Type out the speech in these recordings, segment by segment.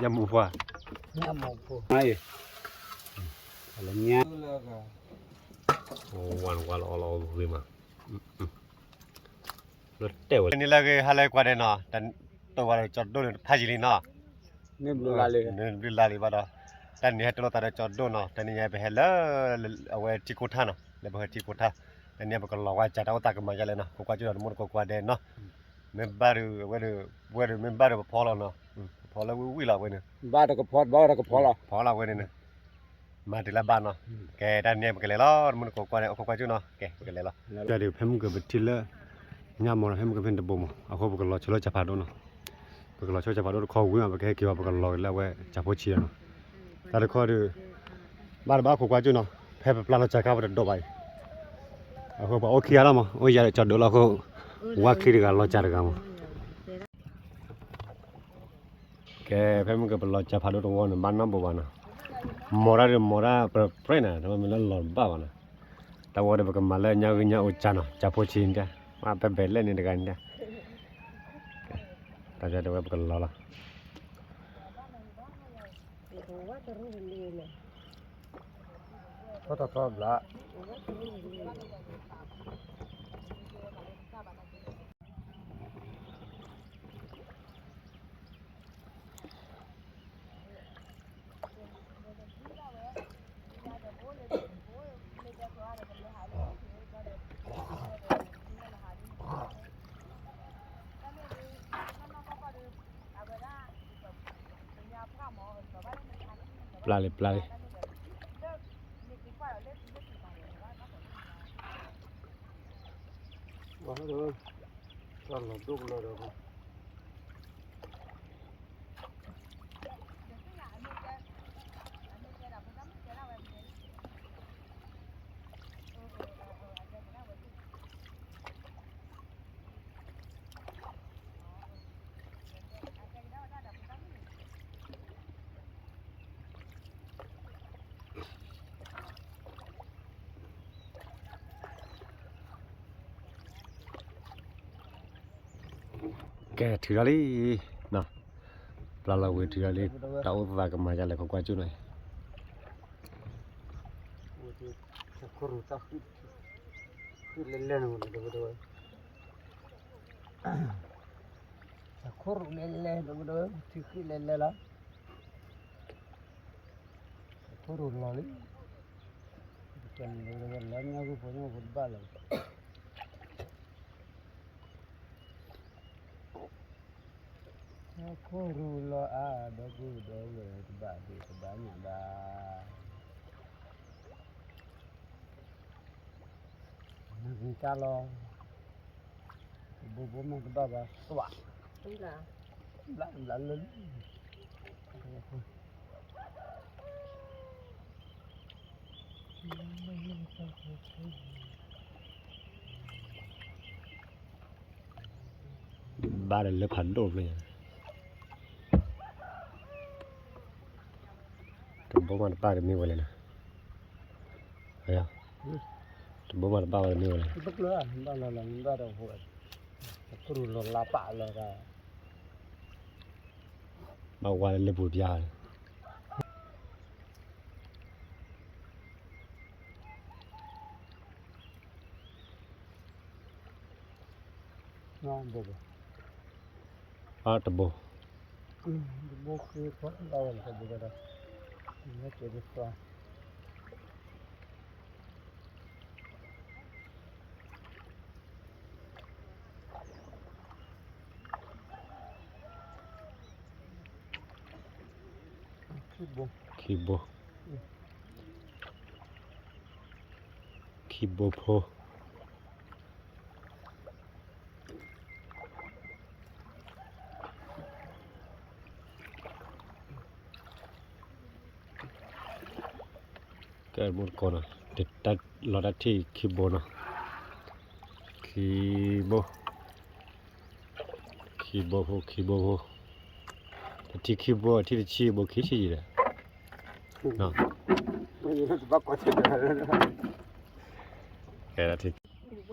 ညၣ်မူဖိဧါ, ညၣ်မူဖိ, ညၣ်, ဝါလီၤဝါလီၤအီလီၤအီဂ့ၤမး, လၢတဲဝဲန့ၣ်လၢအဂ့ၤ ဟါလၢကွၢ်ဒဲးနီၤ, တၢ်တိၢ်ဝဲဒီးကၠီဒိၣ်န့ၣ်တဖးယံာ်လံနီၤ, နဘျုးလါလံဘၣ်ဒီး, တၢ်န့ၣ်ဟဲတလိာ်သးဒီးကၠီဒိၣ်နီၤ, တနံၤညါပဟဲလၢ အဝဲထံကိထါနီၤ, လၢပဟဲထံကိထါ, တနံၤညါပကလီၤဝဲစးတၢ်အိၣ်သးကမၤဒ်လဲၣ်နီၤ, ခိးကွၢ်ကၠူၣ်နီၤ တမူတကိးကွၢ်ဒဲးနီၤ, မ့ၢ်ဘၣ်ဒီး အဝဲဒီး ဝဲဒီးမ့ၢ်ဘၣ်ဒီးပဖီလီၤနီၤ, ပဖီလၢဝံၣ်ဝံၣ်လီၤဝဲန့ၣ်, ဘၣ်တကဖီ ဘၣ်ဝဲတကဖီလီၤ, ဖီလီၤဝဲန့ၣ်န့ၣ် မၤတုၤလၢဘၣ်နီၤ, ကဲတၢ်န့ၣ်ပကလဲၤလီၤ တမူတကိးကွၢ်ဒဲး အိၣ်ခိးကွၢ်ကၠူၣ်နီၤ, ကဲပကလဲၤလီၤ, ဒီးဖဲမုၢ်ကပထံၣ်လၢ ညၣ်မီၤနီၤ, ဖဲမုၢ်ကဖဲန့ၣ်တဘိမး, အဃိပကလီၤဆိလၢကၠၤဖးဒိၣ်နီၤ, ပကလီၤဆိကၠၤဖးဒိၣ်တခီဝံၤမး ပကဟဲက့ၤဝဲ ပကလီၤက့ၤလၢအဝဲကၠၤဖိဆံးနီၤ, တၢ်တခီဒီး ဘၣ်တဘၣ်ခိးကွၢ်ကၠူၣ်နီၤ, ဖဲပပျၢ်လီၤကၠၤခါပတဒိးဘၣ်အံၤ, အဃိပှၤအိၣ်ခံဂၤလီၤမး, အိၣ်ယၤဒီးကၠီဒိၣ်လီၤအဃိ, ဝါချံတဂၤလီၤကၠၤတဂၤမး ကဲ ဖဲမုၢ်ကပလီၤကၠၤဖးဒိၣ်တဝီန့ၣ် ဘၣ်နီတဘိဘၣ်နီၤ, မီၤတၢ်ဒီးမီၤတၢ်ပြဲပြဲနီၤ, တမ့ၢ်လၢလီၤတဘၣ်ဘၣ်နီၤ, တၢ်ဝဲဒီးပကမၤလၢညၣ်ဂံၢ်ညၣ်အိၣ်ကၠၤနီၤ, ကၠၤဖိဆံးန့ၣ်, မ့ၢ်ဖဲဘဲးလဲၣ်န့ၣ်တဂၤန့ၣ်, တၢ်ဝဲပကလီၤလီၤ ထီၣ်ထီၣ်ထီၣ်ဘျး ပျၢ်လံ ပျၢ်လံ တၢ်လီၤဒိၣ်ကလီၤဒီး ကဲ ထုးထီၣ်လံ, ပျၢ်လီၤဝံၤ ထုးထီၣ်လံ, တၢ်အိၣ်သးကမၤဒ်လဲၣ် ခိးကွၢ်ကၠူၣ်နီၤ, ခိၣ်ရူၢ်လဲၤလဲၤ ဒီပုၢ်ဒီဝဲၢ်, ထံဃံလဲၤလဲၤလီၤ, ခိၣ်ရူၢ်လီၤလံ, လၢညၣ်ဂုၢ်ဖိညၣ်ဖိတဘၣ်လီၤ, ခိၣ်ရူၢ်လီၤအါ ဒီပုၢ်ဒီဝဲၢ် တဘၣ်ဒံးတဘၣ်ညၣ်ဘၣ် နဂ့ၤတၢ်လီၤ, တဘိဘိမ့ၢ်တဘၣ်ဘၣ် သွး, ဘျးဘျးလၢလၢ ဘၣ်ဒီးလၢဖးဒိၣ်ဖျၢၣ်ညါ, တဘိမးတဘၣ်တမ့ၢ်ဝဲလဲၣ်နီၤ, တဘိမးတဘၣ်ဝဲတမ့ၢ်ဝဲလဲၣ်, ဘၣ်လီၤလီၤ ဘၣ်ဒီး ခိၣ်ရူၢ်လီၤလါပာ်လီၤ, ဘၣ်ဝါလၢလၢပူၤပျါ တဘိ, တဘိဃ့ခွါလီၤဝဲလၢတဘိဒီး, ခံဘိ, ခံဘိဖိ ကဲမူတကိးနီၤ, တၢ်လီၤတၢ်ထံၣ်ခံဘိနီၤ, ခံဘိ, ခံဘိဖိ ခံဘိဖိ, တထံၣ်ခံဘိ ထံၣ်တဆံဘိခံဆံယံၤဒီး, က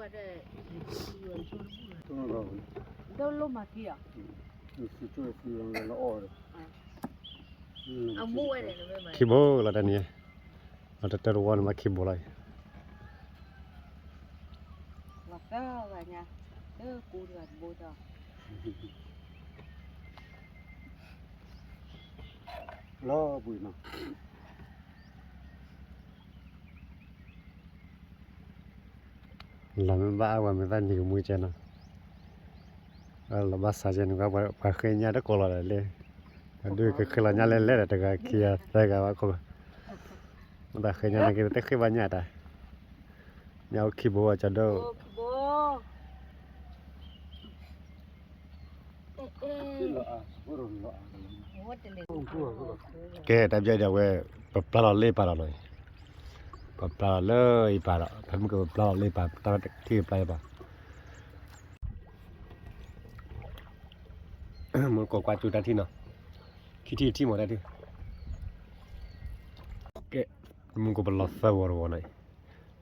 ဲ, ဒိၣ်လီၤမၤက့ၤဧါ, လီၤအီၣ်ဒီး, ခံဘိလီၤတနံၤ, လီၤတတၢတဝီန့ၣ်ဘၣ်ခံဘိလီၤအံၤ, လီၤဘှံးနီၤ လီၤမ့ၢ်ဘၣ်အါဝဲမ့ၢ်သၣ်နံၤကမူကဲနီၤ, လီၤဘၣ်စးကဲန့ၣ် ပှၤဃ့ညါတကိးလီၤလၢ်လၢ်, ပှၤဒုးကဃ့လီၤညါလဲၣ်လဲၣ်ဒီး တဂၤခံဂၤသၢဂၤဘၣ်ခိၣ်, မ့ၢ်တဃ့ညါန့ၣ်က့ၤတဃ့ဘၣ်ညါတၢ်, ညါအိၣ်ခံဘိဝဲကၠီဒိၣ် ကဲ တၢ်ဘျီဒီးဝဲ ပပျၢ်လီၤလၢပၢ်လီၤနီၤ, ပပျၢ်လီၤလၢအံၤပၢ်ဒီး ဖဲမုၢ်ကပပျၢ်လီၤလၢပၢ် တၢ်ထံၣ်ပျၢ်လၢပၢ်, မုၢ်ကိးကွၢ်ကၠူတၢ်ထံၣ်နီၤ, ခံထံၣ်တထံၣ်မးတၢ်ထံၣ်, ကဲ မုၢ်ကိးပလီၤသၢဝီတဝီနီၤ,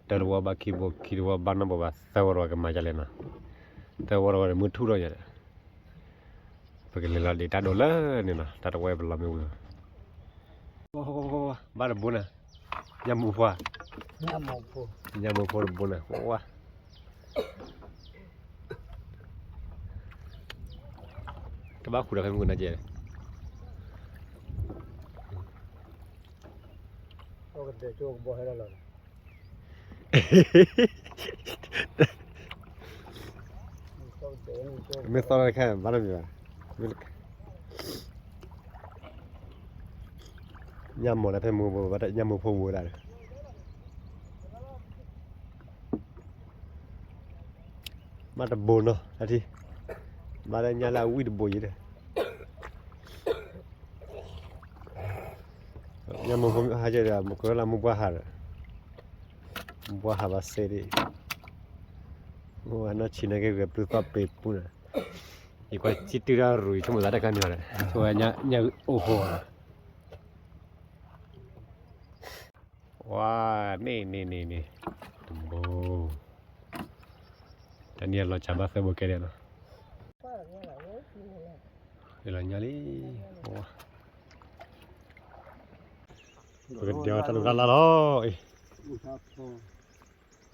တၢ်တဝီဘၣ်ခံဘိ ခံတဝီဘၣ်နီတဘိဘၣ် သၢဝီတဝီကမၤဒ်လဲၣ်နီၤ, သၢဝီတဝီန့ၣ်မုၢ်ထူၣ်ထီၣ်ညါဒီး ပကလဲၤလီၤဒံးတၢ်ဒိးလၢန့ၣ်နီၤ, တၢ်တဝီပလီၤမ့ၢ်ဝံၤ, ဘၣ်တဘိနီၤ, ညၣ်မိၢ်ဖိဧါ, ညၣ်မိၢ်ဖိတဘိနီၤ, ဝါ, ကဘၣ်ဃုာ်ဒီးဖဲမုၢ်ကနၣ်ကဲ မ့ၢ်သီတခါဘၣ်တမံၤဘၣ်, ညၣ်မိၢ်လၢဖဲမုၢ်ဘိ ညၣ်မိၢ်ဖိဘိဒၣ်, ဘၣ်တဘိနီၤ တၢ်ထံၣ်, ဘၣ်လၢညၣ်လၢအဝံၣ်တဘိယံၤဒီး ညၣ်မိၢ်ဖိဟါကဲဒီး မ့ၢ်ကလၢမုၢ်ပှၢ်ဟါဒီး, မုၢ်ပှၢ်ဟါဘၣ်စဲဒၣ်, မ့ၢ်ဝဲနီၢ်ဆံးန့ၢ်က့ၤဂဲၤပျုၢ်သီၣ်ပ့ၤပူၤန့ၣ်, ယကွၢ်စံၣ်တုၤတၢ်ရူၤ ယဆိကမိၣ်သးတၢ်ခါမံၤဒီး ဆိကမိၣ်ညၣ်အိၣ်ဖိ ဝါ, န့ၣ်န့ၣ်န့ၣ်န့ၣ်, တဘိ, တနံၤအလီၤစှၤဘၣ်သၢဘိကဲဒဲးနီၤ, လီၤညါလံ, ပကဒဲးတၢ်ဒိးတၢ်လၢ်လီၤ, အ့ၣ်,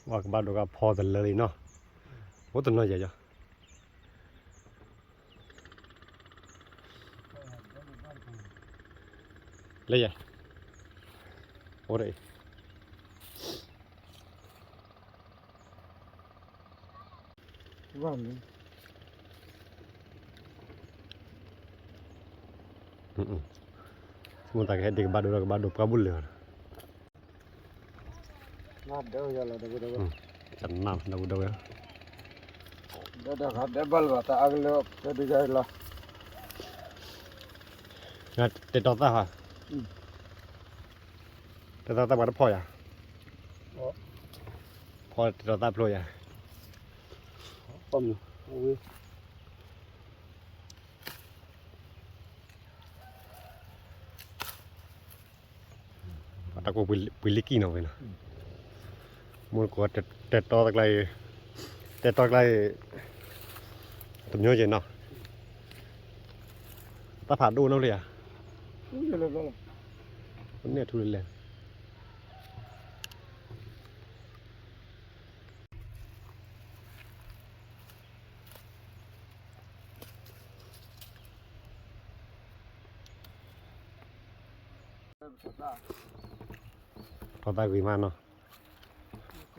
ဝါကဘၣ်ဒိးကဖီတလၢလံနီၤ, အိၣ်တနီၤယဲၢ်ယီၤ လၢယဲၢ်, အိၣ်ဒီးအံၤ, ဆိကမိၣ်သးကဟဲဒံးကဘၣ်ဒိဒီးကဘၣ်ဒိပှၢ်ဘူၣ်လၢာ်, တနၢ်ဒဝဲဒဝဲ, ဒဲဒၣ်ဃးဒဲဘၣ်လၢၤဘၣ် တၢ်အါကလၢ တဲဒုးယၤလီၤ, တဲတီသၣ်ဟါ, တဲတီသၣ်ပှၤတဖီၣ်ယၤ, ဖီၣ်တဲတီသၣ်ဖျိယၤ, တၢ်ကိးပှ့ၤလံကံနီၤဝဲနီၤ, မ့ၢ်ကီးတဲတီတကျါအံၤ, တဲတီတကျါအံၤ, တမျိုးကဲနီၤ, တၢ်ဖးဒိၣ်နီၤလံဧါ, န့ၣ်ထူလၢလဲၣ် ထီသၣ်ဂ့ၤမးနီၤ, ဖ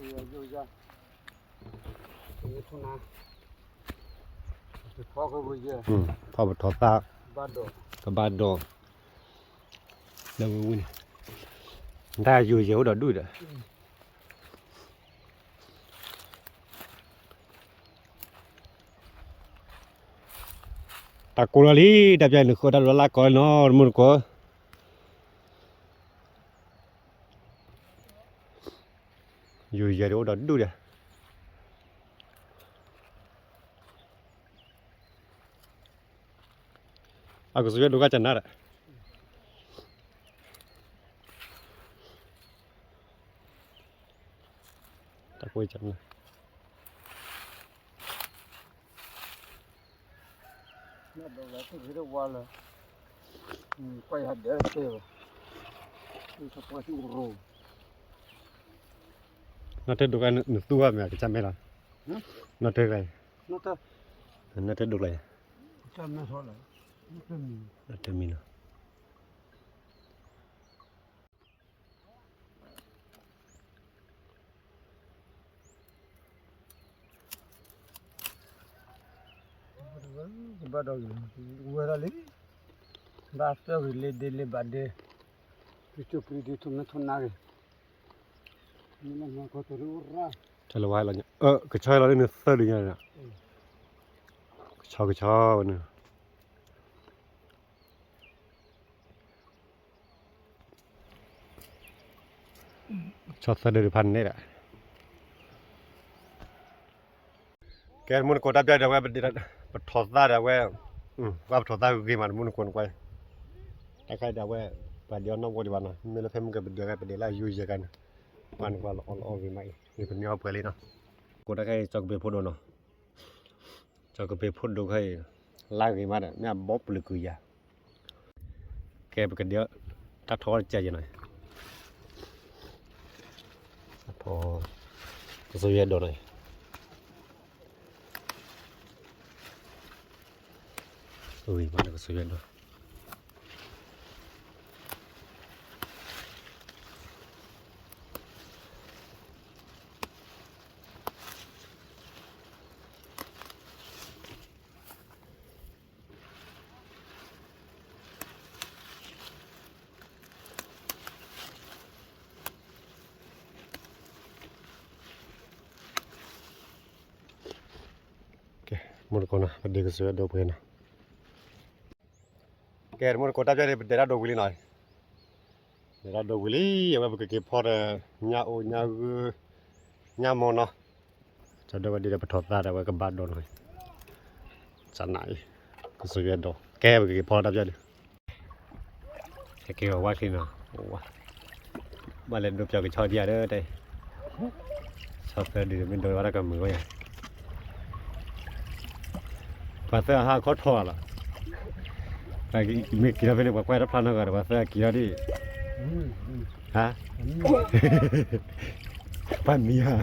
ီပထီသၣ်, ကဘၣ်ဒိး, လၢဝဲဝံၤန့ၣ်, တၢ်ယိၤယဲၤအိၣ်ဒီးဒူၣ်ဒီး တၢ်ကိးလီၤလံ, တၢ်ပျၢ်နုာ်ဃီတၢ်ဒိးလၢ်ကီးနီၤ တမုၢ်တကိး, ယိၤယဲၤတအိၣ်ဒီးဒူၣ်ဒီး, အကစၢ်ဒိးကၢ်ကနၣ်ဒီး တၢ်ကိးကနၣ်, လၢ နီၢ်တဲဒိၣ်ကါနသူဝဲမ့ၢ်ကစၢ်မဲလီၤ, နီၢ်တဲ, နီၢ်တဲဒိၣ်ကါ, နီၢ်တဲမံလီၤ. ဘၣ်ဒီးဂ့ၤ, ဝဲဒၣ်လံ, ဘၣ်သၢဂ့ၤလ့ဒ့လ့ဘၣ်ဒ့, ပျံၤထူၣ်ပျံၤဒ့ထူၣ်မ့ၢ်ထူၣ်နါဂ့ၤ, တလဝါလီၤ, ကဆီလီၤလၢနသၢဒုညါ, ကဆီကဆီဝဲန့ၣ် ဆီသၢဒုတဖၣ်န့ၣ်ဒီး, ကဲ တမူတကိးတၢ်ပျၢ်ဒီးဝဲ, ပထီၣ်သၣ်ဒီးဝဲ, ကွၢ်ပထီၣ်သၣ်ဂ့ၤမး တမူတကိးနကွၢ်, တၢ်ခါဒီးဝဲ, ပှၤဒဲးအီၣ်နီၣ်ဝီဒံးဘၣ်နီၤ, မ့ၢ်လၢဖဲမုၢ်ကပဒဲးဂၤ ပဒဲးလၢအယိယဲၢ်ဂၤန့ၣ်, ကွၢ်နကွၢ်လီၤအီၣ်လီၤအီၣ်ဂ့ၤမးအံၤ နကမ့ၢ်အီၣ်ပှဲၤလံနီၤ, ကိးတၢ်ခါအံၤ ကၠီကပ့ၤဖိဒိၣ်နီၤ ကၠီကပ့ၤဖိဒိၣ်ခဲအံၤ, လါဂ့ၤမးဒီး မ့ၢ်အဘီပလုာ်ကုာ်ယၤ, ကဲပကဒဲး, တၢ်ထီတစဲးယဲနီၤ, ထီ, ကစၢ်ယွၤဒိၣ်နီၤ, ဂ့ၤမးဒီးကစၢ်ယွၤဒိၣ် ကဲ မူတကိးနီၤ ပဒ့ကစၢ်ယွၤဒိၣ်ပှဲၤနီၤ, ကဲ တမူတကိးတၢ်ပျၢ်န့ၣ် ပဒဲးတၢ်ဒိၣ်ဝံၤလံနီၤ, ဒဲးတၢ်ဒိၣ်ဝံၤလံ အဝဲပကက့ၤဖီဒီး ညၣ်အိၣ်ညၣ်ဂုၢ်, ညၣ်မိၢ်နီၤ, ကၠီဒိၣ်ဝဲဒ်ဒီးပထီၣ်သၣ်ဒီးဝဲကဘၣ်ဒိၣ်နီၤ, စနအံၤ, ကစၢ်ယွၤဒိၣ် ကဲပကက့ၤဖီတၢ်ပျၢ်ဒုး ဟဲက့ၤဝဲဝါချံနီၤ, ဘၣ်လဲၤဒိးပၠီကဆီဒံးဧါဒီးတဲ, ဆီသၢဒုးမ့ၢ်ဒိးဝဲဒၣ်ကမုာ်ဝဲယၤ, ပှၤသၢဟးခီထီၣ်လီၤ, မ့ၢ်က့ၤထီၣ်ဖဲန့ၣ် ပှၤကွၢ်တဖျါနီတဂၤဒီး ပှၤသၢက့ၤထီၣ်ဒံး, ဟါ, ပှၤမံၤဧါ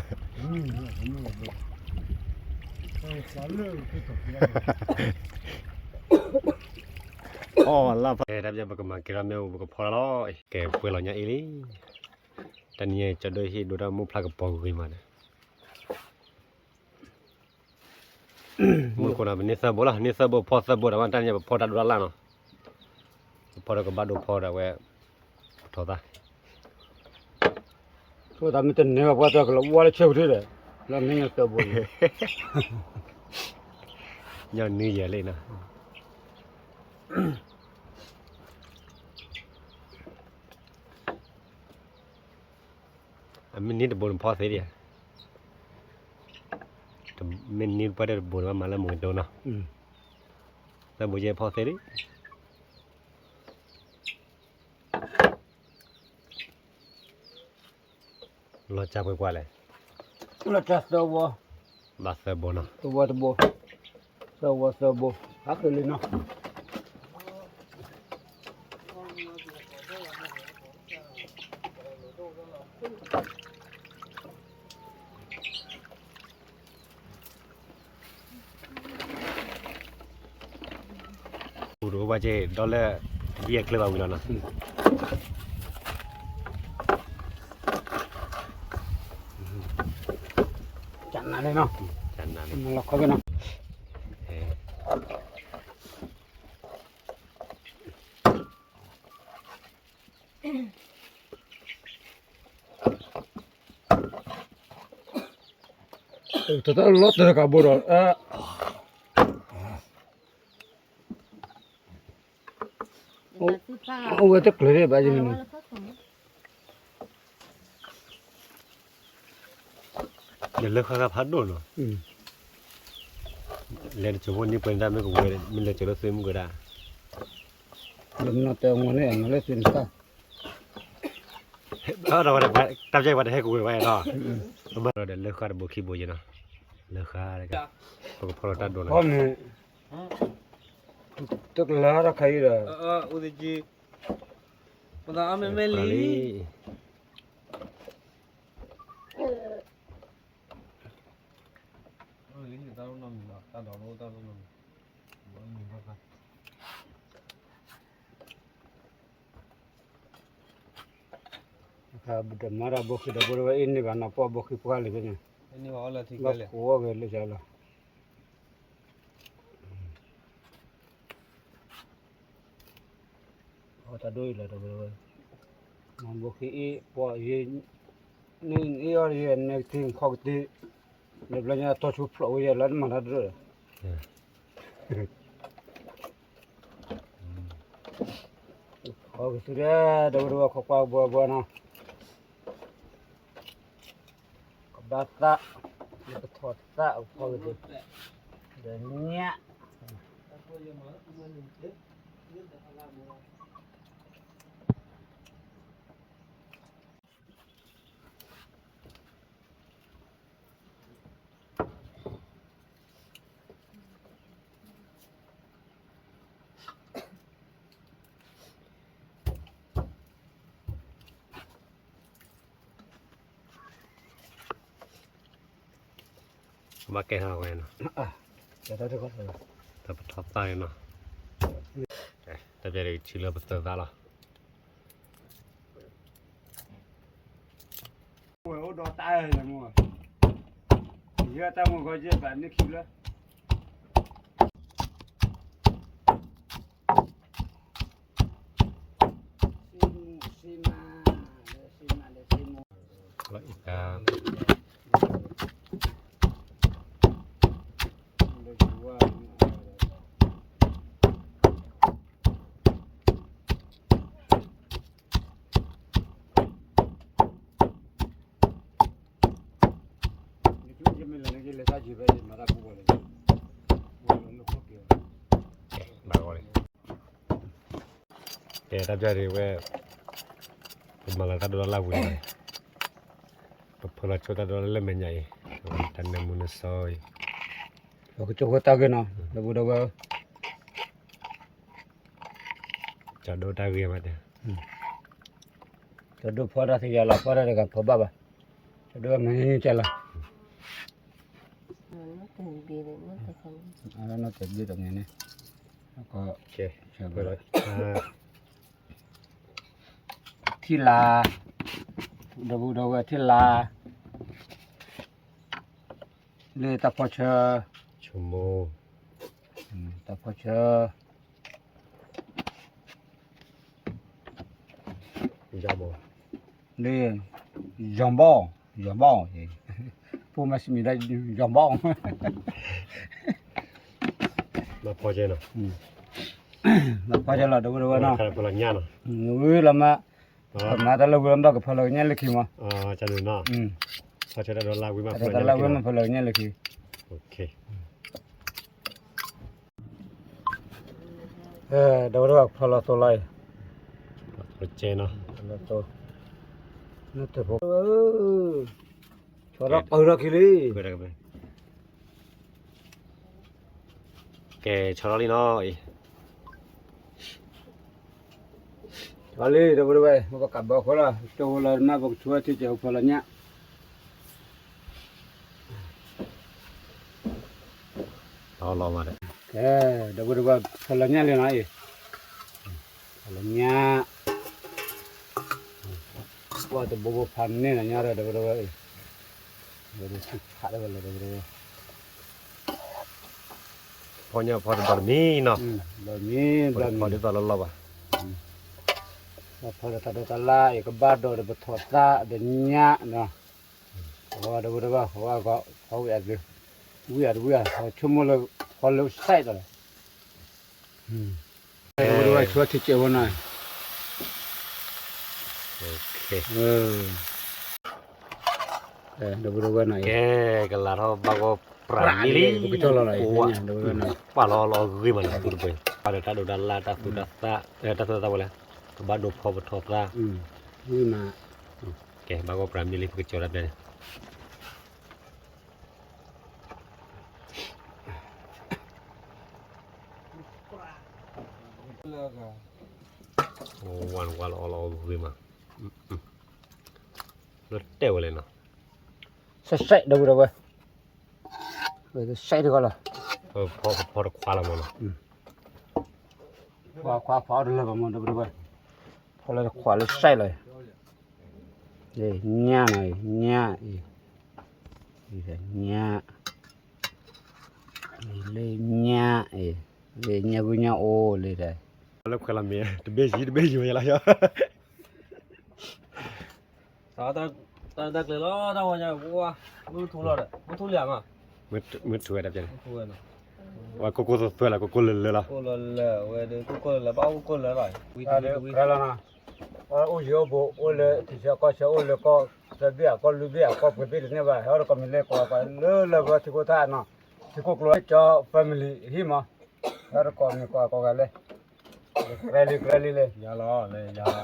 အီၣ်လၢဖဲ တၢ်ပျၢ်ပကမၤက့ၤထီၣ်မ့ၣ်အူ ပကဖီတၢ်လီၤ, ကဲပှဲၤလီၤညါအံၤလံ, တနံၤအံၤ ကၠီဒိၣ်ဟ့ၣ်ဒိတၢ်မိၢ်ဖျါကပီၤဂ့ၤမးဒီး မူတကိးနီၤ ပန့ၢ်သၢဘိလီၤ, န့ၢ်သၢဘိဖီသၢဘိဒီး တနံၤအံၤပဖီတၢ်ဒိတၢ်လၢ်နီၤ, ပဖီဒီးကဘၣ်ဒိဖီဒီးဝဲ, ပထီၣ်သၣ် ဆိသးမ့ၢ်တန့ၢ်ဘၣ် ပှၤတၢ်ကလီၤဝါလၢဆၢကထံဒီး, လၢမ့ၢ်သၢဘိန့ၣ်, ညီနုၢ်ယဲၢ်လံနီၤ, အမ့ၢ်န့ၢ်တဘိန့ၣ်ဖီသ့ဒံးဧါ, မ့ၢ်န့ၢ်ပှၤတဘိန့ၣ် ဘၣ်မၤလၢမုၢ်ကဒိနီၤ, သၢဘိယဲၢ်ဖီသ့လံ လီၤစၢ်ပှဲၤကွၢ်လဲၣ်, လီၤစၢ်သၢဝီ, ဘၣ်သၢဘိနီၤ, သၢဝီတဘိ, သၢဝီသၢဘိ, ဟးက့ၤလံနီၤ ပူၤတအိၣ်ဘၣ်က့ၤ ဒီးလၢ ဒ်အချၢဘၣ်ဝံၤလီၤနီၤ, ကနၤလံနီၤ, လီၤခီက့ၤနီၤ တၢ်လီၤတၢ်ကဘိဒီး အိၣ်ဝဲတကျၢၤဘၣ်ယန့ၣ်, ယလၢဃာ်ကဖးဒိၣ်နီၤ, လဲၤတစိၤဖိန့ၢ်ပှဲၤန့ၣ်တၢ်မ့ၢ်ကဝဲၤ မ့ၢ်လဲၤစိၤလၢသုမုၢ်ကဒါ လၢမနီၢ်တဲအီၤန့ၣ် အမၤလၢသုန့ၣ်တၢ်, တၢ်ပျဲပှၤတဟဲကဝဲၤဘၣ်နီၤ, ဘၣ်ဒီးလၢဃာ်တဘိခံဘိယဲနီၤ, လၢဃာ်တဂၤ, ပကဖီလီၤတၢ်ဒိၣ်နီၤ, န့ၣ် တကလၤတၢ်ခါအံၤဒီး, အိၣ်သက့, ပသးအီၣ်မ့မ့ၢ်လံ, တမၤတၢ်ဘိခံဒီး ဘိတဝဲအ့ၣ်န့ၢ်ဘၣ်နီၤ ပှၢ်ဘိခံပှၢ်လံန့ၣ်, ဘၣ်ကိးဂ့ၤလၢယၤလီၤ. အတၢ်ဒိၣ်အံၤလီၤ တဝဲဝဲ, မၤဘိခံအ့ၣ်ပှၢ်ယဲ, န့ၣ်အ့ၣ်အီၣ်ယဲ နဲကတ့ၢ်ခီကတ့ၢ်, လၢဘျီညါတီဆူဖျိးဝဲယဲလီၤ တမၤတၢ်ဒိၣ်ဒီး ခီကတ့ၢ် တဝဲတဝဲ ခီကွၢ်ဘှီဘှီနီၤ, ကဘၣ်သၣ်, ပထီၣ်သၣ်အခီကတ့ၢ်, ဒီးညၣ် ဘၣ်ကဲထီၣ်ဝဲနီၤ, တၢ်ပထီၣ်သၣ်နီၤ, တၢ်ပျဲထံလၢပသၢသၣ်လီၤ. ဝဲအိၣ်ဒီးတၢ်, ယဲတၢ်မုၢ်ဂီၤယဲဘၣ်န့ၢ်ခံလၢ လီၤအံၤတၢ် ဘၣ်ဂီၢ်လံ, ကဲတၢ်ပျဲဒ်ဝဲ, ပမၤလီၤတၢ်ဒိးတၢ်လၢ်ဝံၤလီၤ, ပဖၢလီၤဆိတၢ်ဒိးတၢ်လၢ်လၢမဲာ်ညါအံၤ, တၢ်နၢမူနစီအံၤ, ပကကၠိဖိတၢ်ဂ့ၢ်နီၤ ဒီပုၢ်ဒီဝဲၢ် ကၠီဒိၣ်တၢ်ဂ့ၢ်မးတဲ, ကၠီဒိၣ်ဖီတၢ်သယၤလီၤ ဖီတၢ်တဂၤဖီဘၣ်ဘၣ်, ကၠီဒိၣ်မ့ၢ်ကဲလီၤ, နီၢ်တဘ့ၣ်တမံၤန့ၣ်, ထံလာ်, ဒီပုၢ်ဒီဝဲၢ်ထံလာ်, လၢတၢ်ဖီဆၢ, ဆိမိၣ်, တၢ်ဖီဆၢ လၢ ယီၤဘီ, ယီၤဘီ, ပိၢ်မၤစမံၤဒၣ် ယီၤဘီ, မၤဖီကဲလီၤ ဒီပုၢ်ဒီဝဲၢ်နီၤ, ဝံၤလီၤမး, မၤတၢ်လၢဝံၤလီၤမး ကဖီလီၤကညါလၢခံမး, တၢ်လၢဝံၤမးဖီလီၤကညါလၢခံ, ဒီပုၢ်ဒီဝဲၢ်ဖီလီၤသိလီၤအံၤ, လီၤသိ, နတဖိ, ဆီထီၣ်ပၢၢ်ထီၣ်ခံလံ, ကဲ ဆီထီၣ်လံနီၤအံၤ, ဆီလံ ဒီပုၢ်ဒီဝဲၢ်, ပကးဘၢဃီလီၤ ကၠိဖိလီၤမး ပကဆိထံကဲးဖီလီၤညၣ် ကဲ ဒီပုၢ်ဒီဝဲၢ် ဖီလီၤညၣ်လံနီၤအံၤ, ဖီလီၤညၣ်, ပှၤတဘိဘိဖးန့ၢ်လီၤညၣ်ဒီး ဒီပုၢ်ဒီဝဲၢ်အံၤ, ဒီးဆံၣ်ဖးလၢဝဲလီၤ ဒီပုၢ်ဒီဝဲၢ်, ဖီညၣ်ဖီတဘျီတမံၤနီၤ, ဘျီတမံၤ ဘျီတမံၤ ဖီဒ်သိးလီၤလီၤဘၣ်, ဖီလၢတၢ်ဒိးတၢ်လၢ်အံၤ ကဘၣ်ဒိးဒီးပထီၣ်သၣ်ဒီးညၣ်နီၤ, အဝဲဒီပုၢ်ဒီဝဲၢ် အဝဲဂီၤ ဖီဝံၤအသု, ဝံၤအတဝံၤအ ဆိကမိၣ်လၢ ဖီလၢစဲးဒီး ဒီပုၢ်ဒီဝဲၢ် ဆိထံကဲးဖိနီၤ, ဒီပုၢ်ဒီဝဲၢ်နီၤ, ကဲ ကလၤထီၣ်ဘၣ်ဂီၢ်ပြးမံလံ, ပကထီၣ်လီၤလီၤ, ပာ်လီၤလီၤအဂ့ၢ်မးလၢသူတပှဲၤ, ပာ်ဒီးတၢ်ဒိးတၢ်လၢ် တၢ်သူတၢ်သၣ်, တၢ်သူတၢ်သၣ်ဝဲလဲၣ်, ကဘၣ်ဒိးဖီပထီၣ်သၣ်, ကဲ ဘၣ်ဂီၢ်ပြးမံလံ ပကကၠီၤတၢ်ပျဲန့ၣ် ပ ဝါနဝါလီၤအီလီၤအီဂ့ၤမး, လၢတဲဝဲလဲၣ်နီၤ, ဆဲးဆဲးဒီပုၢ်ဒီဝဲၢ်, ဆဲးတဂီၢ်လီၤ, ဖီတခွါလီၤမးနီၤ, ခွါခွါဖီတလၢဘၣ်မး ဒီပုၢ်ဒီဝဲၢ်, ဖီလၢတခွါလၢဆဲးလီၤ, ညၣ်နီၤ, ညၣ်အံၤ, ညၣ်, လၢညၣ်အံၤ, လၢညၣ်ဂုၢ်ညၣ်အိၣ်လၢတၢ် လၢခွဲးလီၤမ့ၢ် တဘ့ၣ်ယံၤတဘ့ၣ်ယံၤဝဲယလီၤယီၤ, တၢ်တၢ်ကျဲၤလီၤ တၢ်ဝဲညါ မုၢ်ထူလီၤဒီး မုၢ်ထူလံဧါမး, မုၢ်ထူဝဲတၢ်ဖဲန့ၣ်, ဝဲကိၢ်ကိၢ်သွဲသွဲလီၤ ကိၢ်ကိၢ်လၢလၢလီၤ, ကိၢ်လၢလၢ ဝဲဒၣ်ကိၢ်ကိၢ်လၢလၢ ဘၣ်အိၣ်ကိၢ်လၢလီၤ, ဝဲလီၤနီၤ, အိၣ်ယံၤအိၣ်ဘူး အိၣ်လၢထံဆၢကီၢ်ဆၢ အိၣ်လၢကီၢ်သၢဘ့ၣ်အကီၢ်လွံၢ်ဘ့ၣ်အကီၢ်ပှဲၤဘ့ၣ်တန့ၢ်ဘၣ် ဟဲအိၣ်တကိးမံၤလၢကိးပှၤလၢလၢပထံခိၣ်ထၣ်နီၤ, ထံခိၣ်ကျိ ကၠီ family ဟံၣ်မး, ဟဲတကိးမံၤကိးကိးဂၤလဲၣ်, ကရဲလံကရဲလံလဲၣ်, ယၤလီၤလဲၣ်ယၤ,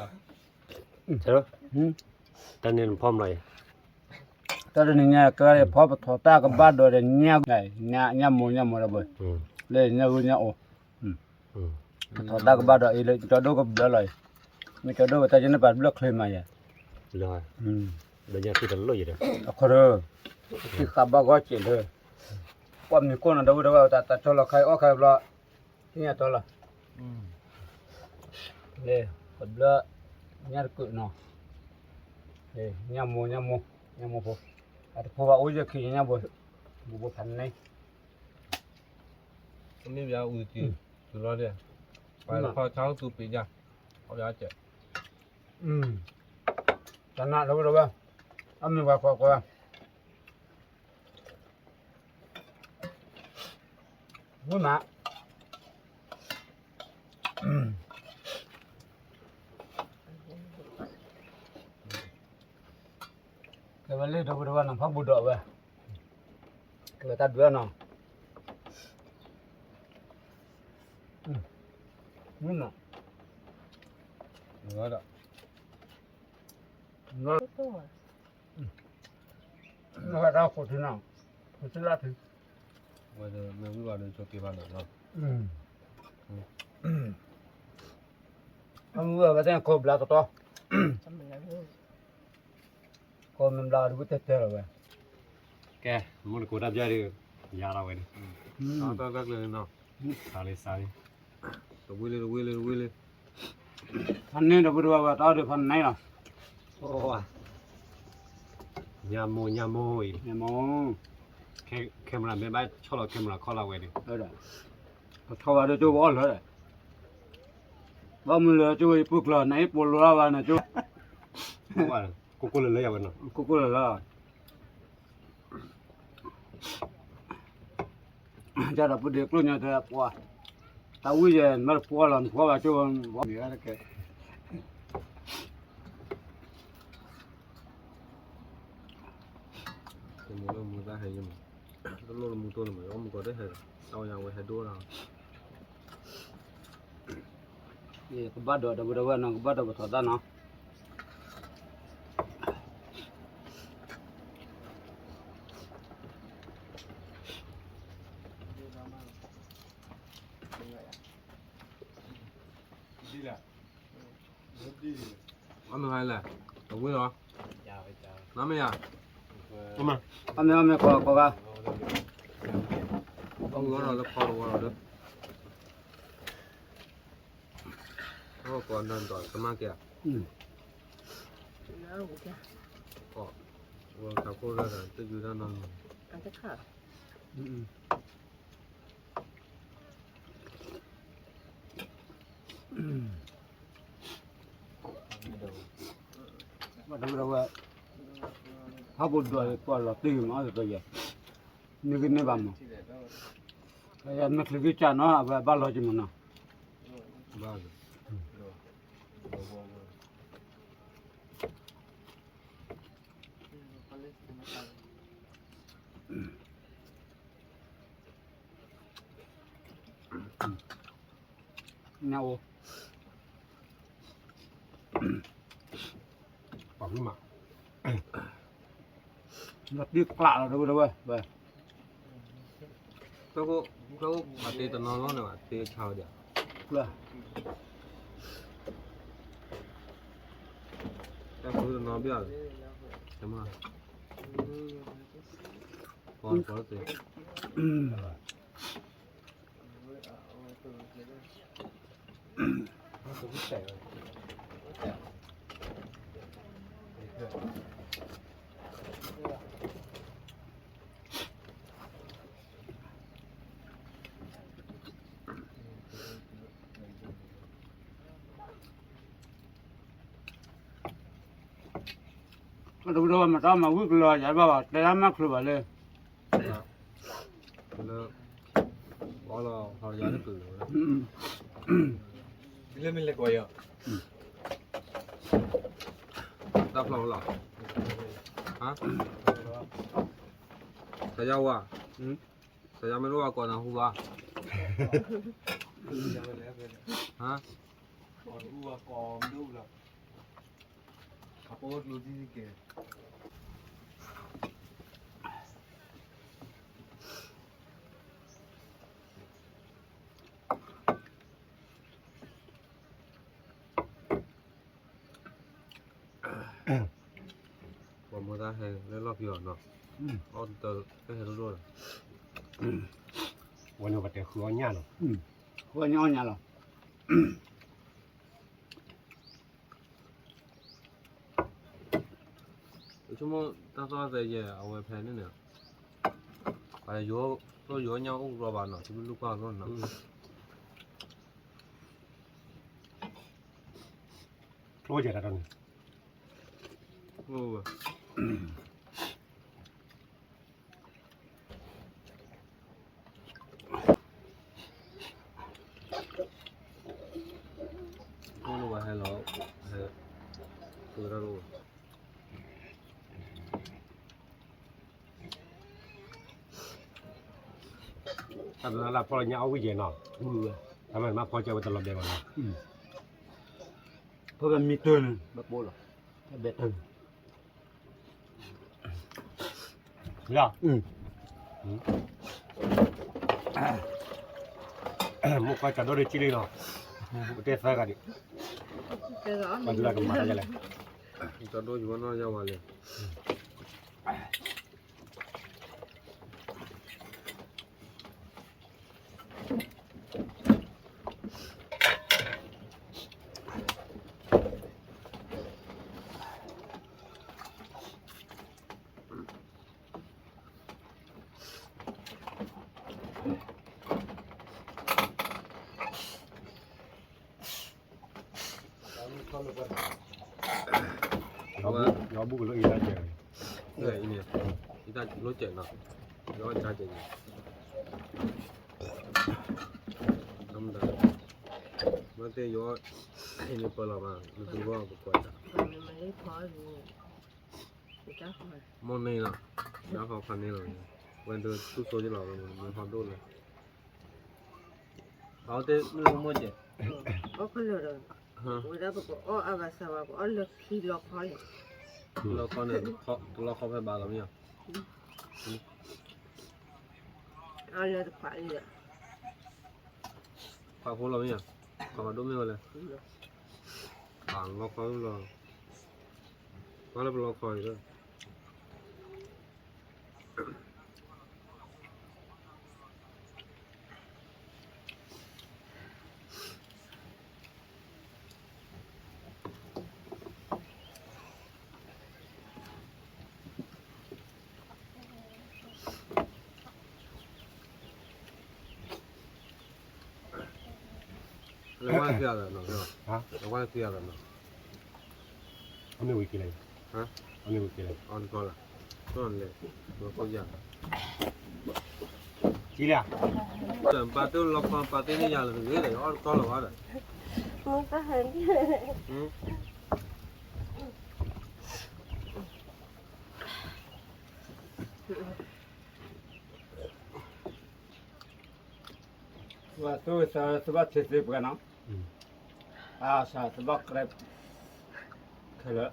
တၢ်န့ၣ်ဖီမးလီၤအံၤ, တၢ်တနံၤညါကရဲဖီပထီၣ်တၢ်ကဘၣ်ဒီးဒီး ညၣ်, ညၣ်မိၢ်ညၣ်မိၢ်ဒီးဘၣ်, လၢညၣ်ဂုၢ်ညၣ်အိၣ် ပထီၣ်တၢ်ကဘၣ်ဒီးအံၤလၢကၠီဒိၣ်ကဘျၢလီၤအံၤ, မ့ၢ်ကၠီဒိၣ်ဝဲတၢ်ကန့ၣ်ပာ်ဘျၢချ့မးယၤ, လၢညၣ်သုတလိၣ်ယၤဒီး, အခီဒီး, ထံဃာ်ဘၣ်ဂီၢ်စဲးလၢ, ပှၤမံၤကိၢ်နီၤ ဒီပုၢ်ဒီဝဲၢ် တၢ်တၢ်ကၠီလီၤခါအံၤအီၣ်ခါအံၤဘျီ, သ့ၣ်ညါတီလီၤ, လၢ, ကဘျၢ, ညၣ်တကုးနီၤ, ညၣ်မိၢ်ညၣ်မိၢ်, ညၣ်မိၢ်ဖိ, အတဖိဘၣ်အိၣ်ယဲၢ်ခံညၣ်ဘိ, ဘူးဘိဖးန့ၣ် မ့ၢ်ဘၣ်အူတံၢ်, တုၤလီၤဒဲး, ပှၤလၢဖီဆါအိၣ်သူပ့ၤယါ, အီၣ်ဘၣ်စဲး, တၢ်နးလၢဝဲဒီးဝဲ, အမ့ၢ်ပှၤကွၢ်ကွၢ်, ဝိမး, ကဲဝဲလၢဒီပုၢ်ဒီဝဲၢ်နီၤ ဖးဘူးဒီးဝဲ, ကဲဝဲတၢ်ဒုးနီၤ, မုၢ်နီၤ, ဒီး, နတၢ်ခိၣ်ထံနီၤ, ခိၣ်ထံလၢထံ, ဝဲမ့ၢ်ဝံၤဘၣ်ဒီးဆိက့ၤဘၣ်နီၤ, အမ့ၢ်ဝဲဝဲသ့ၣ်ခိၣ်ဘျါတတီ, ခိၣ်မ့ၢ်ဘျါဒီးဝံၤတဲတဲလီၤဝဲ, ကဲ, မူတကိးတၢ်ဘျၢဒုး, ယၤလီၤဝဲန့ၣ်, တၢ်ကျဲၤလံနီၤ, စးလံစးလံ, တဝံၤလံတဝံၤလံတဝံၤလံ, ဖးန့ၢ်ဒီပုၢ်ဒီဝဲၢ် တၢ်အီၣ်ဒီးဖးန့ၢ်လီၤ, ညါမိၢ်ညါမိၢ်အံၤ, ညါမိၢ်, camera မ့ၢ်ဘၣ်ဆီၣ်လီၤ camera ခီၣ်လီၤဝဲန့ၣ်, ပဆီၣ်ဘၣ်ဒီးကၠိပအီၣ်လၢာ်, ဘၣ်မနုၤလၢကၠိဝဲယပူၤကျၢၤ နအ့ၣ်ပိာ်လိၤလၢ်ဘၣ်နကၠိ, ကိၢ်ကိၢ်လၢလၢယဝဲနီၤ, ကိၢ်ကိၢ်လၢလၢ ကဒီးပဒ့ကျိၣ်ညါတဲပှၤ, တၢ်ဝံၣ်ယဲ နဘၣ်တဖှီလီၤ နဖှီဘၣ်ကၠိ, မ့ၢ်ဂၤတကဲ, တမူလၢမူတၢ်ဟဲယမး, တလိၣ်လၢမူတိၢ်န့ၣ်မး ယအီၣ်မူကီးတဟဲ, တၢ်ဝဲညါဝဲဟဲဒိၣ်လီၤ, ကဘၣ်ဒီးဒီပုၢ်ဒီဝဲၢ်နီၤ ကဘၣ်ဒီးပထီၣ်တၢ်နီၤ. အီၣ်မ့ၢ်ဟဲလဲၣ်, အဝံၣ်လီၤ, နမ့ၢ်ယၤ, အီၣ်မ့ၢ်အီၣ်မ့ၢ်ကိးကိးဂၤ, အဝံၣ်လီၤလၢခီတဝီလီၤဒီး, အီၣ်ကိးနၤဒီးကမၣ်ကဲဧါ, အီၣ်, ဝဲတၢ်ခိၣ်လၢတၢ်တယုၢ်တၢ်နီၢ်နီၢ်, ဘၣ်ဒိဝဲ, ဖးဘိဒွးပှၤလီၤတံၢ်မးတယဲ, န့ၢ်ဂံၢ်န့ၢ်ဘါမး, မ့ၢ်ချံကစၢ်နီၤ အဝဲဘၣ်လီၤက့ၤမးနီၤ, ဘၣ် ညၣ်အိၣ်, ပှၤမုၣ်မး, နတံၢ်ကျးလီၤတဝဲတဝဲ, တၢ်ခိၣ်, တၢ်ခိၣ်အတ့တနီၤလီၤန့ၣ်ဘၣ် တ့ဆါဝဲဒၣ်, တၢ်ဖိတနီၤဘၣ်, တမၤ, ပှၤပှၤသ့ၣ် တဝံၤဒီးမၤတၢ်မၤဝံၣ်ကလီၤ ယၤဘၣ်ဘၣ် တဲတၢ်မၤချုးဘၣ်လၢ လၢ အီလီၤဟီယၤတကုာ်လီၤ, လၢမ့ၢ်လဲၤကိးယၤ, တၢ်ဖျီလီၤ, ဟါ, စယါဝါ, စယါမ့ၢ်တအိၣ်အကိးနၤဟူဘၣ်, ဟါ, အပိဒုကဲ ပှၤမိၢ်သၣ်ဟဲလၢလီၢ်ဖံအီၤနီၤ, အီၣ်တၢ်ဟဲဒိၣ်ဒိၣ်လီၤ, ဝဲန့ၣ်ပတဲဃုအီၣ်ညၣ်လီၤ, ဃုအီၣ်ညၣ်အီၣ်ညၣ်လီၤ. ဆိကမိၣ်တၢ်သီၣ်သဲယဲၢ် အဝဲဖဲန့ၣ်န့ၣ်, ပှၤယိၤညါအိၣ်ရီဘၣ်နီၤ သုလူၢ်ကွၢ်လိၣ်နီၤ, ကျိယဲၢ်တၢ်တၢ်န့ၣ်, အိၣ်လၢဝဲဟဲလီၤ, ဟဲ, ဃုတၢ်လိၣ်, တၢ်တလၢ်ဖီၣ်လီၤညါအီၣ်ဝံၣ်ယဲၢ်နီၤ, တၢ်မၤမၤဖီကဲဝဲတလီၤဘဲဘၣ်နီၤ, ဖဲဘဲမံတၢ်န့ၣ် ဘၣ်ပိၢ်လီၤ, ဖဲဘဲတၢ်န့ၣ် လီၤ, မိၢ်ကီၢ်ကၠီဒိၣ်ဒ်ကၠံလံနီၤ, ပတဲသၢဂၤဒံး, ပှၤဒုးလၢကမၤတၢ်လဲၣ်, ကၠီဒိၣ်ယဝဲနီၢ်ယါဝဲလဲၣ် အဝဲ, ယဘူၣ်ကလိအံၤတၢ်ကဲး, အံၤန့ၣ်, အံၤတၢ်လိၣ်ကဲးနီၤ, ယအီၣ်ကဲးန့ၣ်, မ့ၢ်သ့ၣ်ယအီၣ်, အံၤန့ၣ်ပၢလီၤမး နသူဂီၢ်ကကွဲးတၢ်, မိၢ်န့ၣ်လီၤ, နဟီခီန့ၣ်လီၤ, ဝဲဒၣ်သူၣ်စိယလီၤ, မ့ၢ်ဟီဒိၣ်လၢ အီၣ်တ့ၢ်မ့ၢ်မိၢ်ကဲး, အီၣ်ကလၢာ်ဒီး, ဝဲဒၣ်ပကအီၣ်အါဘၣ်စးဘၣ် ပအီၣ်လၢခံလီခီလဲၣ်, လီခီန့ၣ်, တလီခီဖဲဘၣ်လီၤမ့ၢ်ဧါ, အီၣ်လၢတခွးလံဒီး, ခွးဖိလီၤမ့ၢ်ဧါ, ခွးဘၣ်ဒိၣ်မ့ၢ်ဝဲလဲၣ်, ပလီခီလီၤ, ပှၤလၢပလီခီအံၤဒီး လၢဝါသံအသးနီၤ, လၢဝါသံအသးနီၤ, အမ့ၢ်ဝံၤက့ၤလဲၣ်, အမ့ၢ်ဝံၤက့ၤလဲၣ်, အီၣ်တကီလၢ်, လဲၤ, ကီယၤ, ကံလၢ, ပာ်တ့ၢ်လီခီ ပာ်တ့ၢ်န့ၣ်ယၤလၢတဂ့ၤဒီး အီၣ်တကီလၢၤဘၣ်ဒီး ဝဲသူဝဲသးသဘၣ်ထံသ့ပှဲၤနီၤ, အစးသဘၣ်ကြဲး, ခဲလၢာ်,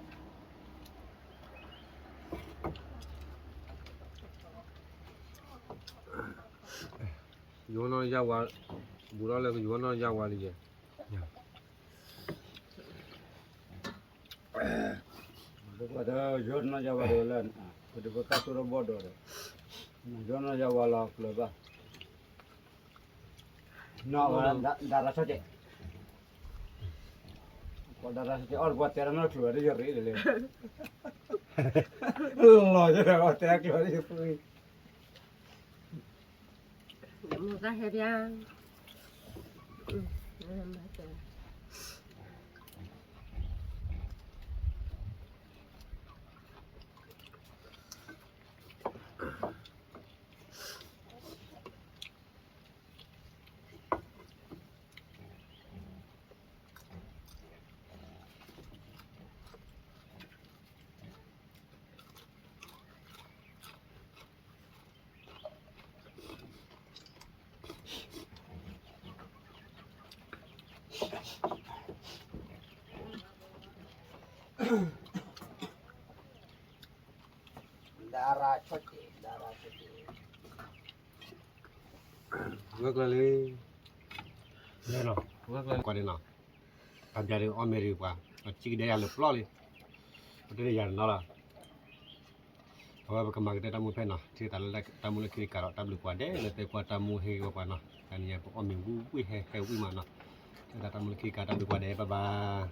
ယိနီၢ်ယါဝါ, ဘူးထီၣ်လၢကယီၤနီၢ်ယါဝါလံယဲ, ပှၤတယီၤနီၢ်ယါဝါဒီးလၢ ပတဘၣ်တၢ်တိၢ်တၢ်ဘီၣ်ဒီး ယီၤနီၢ်ယါဝါလီၤကျၢၤဘၣ်, နီၢ်ဝဲ ဒါရါဆီၣ်ကဲး, ပှၤဒါရါဆီၣ်ကဲး အီၣ်တပှၤတဲတၢ်နီတချုးဝဲဒၣ်ယရ့ဒ်လဲၣ်, လီၤယဲဒီးတဲတၢ်ကျၢၤဒ်ယရ့ မုၢ်တၢ်ဟဲဘၣ်, ဒါရါဆီၣ်ကဲး ဒါရါဆီၣ်ကဲး, ဂၢၢ်ကျၢၤလံ, ဂၢၢ်ကျၢၤလံနီၤ, တၢ်ဘျါဒုးအီၣ်မ့ၤဒုးပှၤ, အစံၣ်ကဒဲယၤလၢပျီလံ, ပတန့ၢ်ယၤတနီၤလီၤ, အဝဲပကမၤကတၢၢ်တၢ်မူဖဲနီၤ, ထံၣ်သးလၢတၢ်မူလၢခံတကးဒီး တၢ်ဘျုးပှၤဒဲးလၢသုကွၢ်တၢ်မူဟ့ၣ်ဂံၢ်ဘါပှၤနီၤ, တနံၤအံၤပအီၣ်မ့ၤဝံၣ်ဝံၣ်ဟဲဟဲဝံၣ်မးနီၤ, ထံၣ်သးတၢ်မူလၢခံတကး တၢ်ဘျုးပှၤဒဲး bye bye.